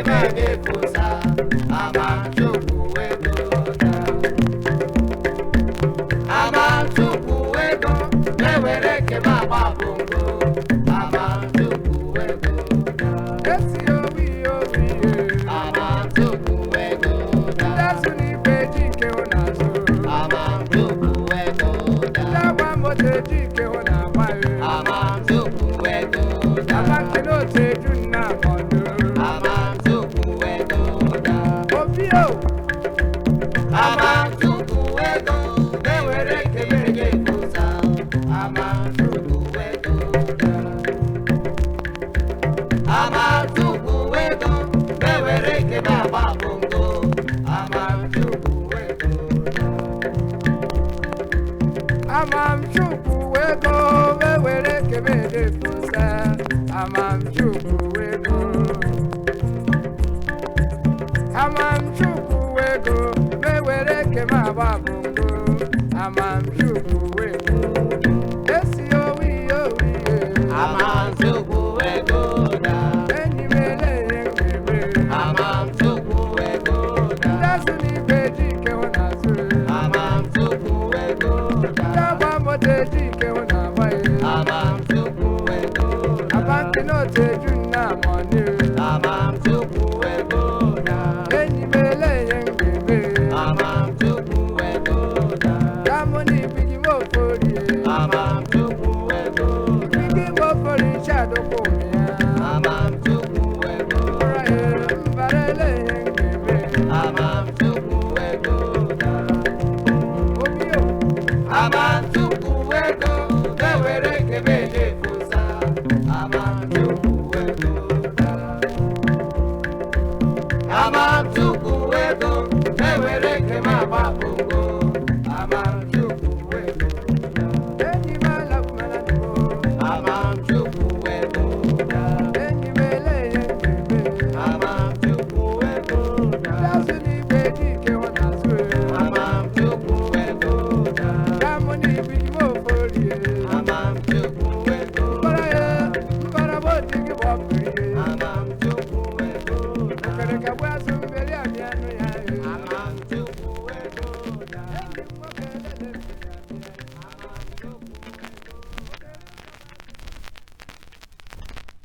m ejefusa. Amachukwu ego da. Amachukwu ego mewere nke m agba bongo. Amachukwu ego da. Esi owi owi ye. Amachukwu ego da. Ndị azụ n'ibe ji ike hụ n'azụ. Amachukwu ego da. Ndị agba moto eji ike hụ na-agba ye. Amachukwu ego da. Ama nke n'otu eju nna akọdụ. Amachukwu ego da. Obi o. Amachukwu ego mewere nke m ejefusa. Amachukwu ego da. Amachukwu ego mewere nke m agba bongo. Amachukwu ego da. Amamchukwu ego mewere kebe ejefusa. Amamchukwu ego. Amamchukwu ego mewere kebe agba bongo. Amamchukwu ego. Esi owi owi ye. Amachukwu ego da. Enyi m eleghị nkebe. Amachukwu ego da. Ndị azụ n'ibe ji ike hụ n'azụ. Amachukwu ego Ndị da. agba moto eji ike hụ.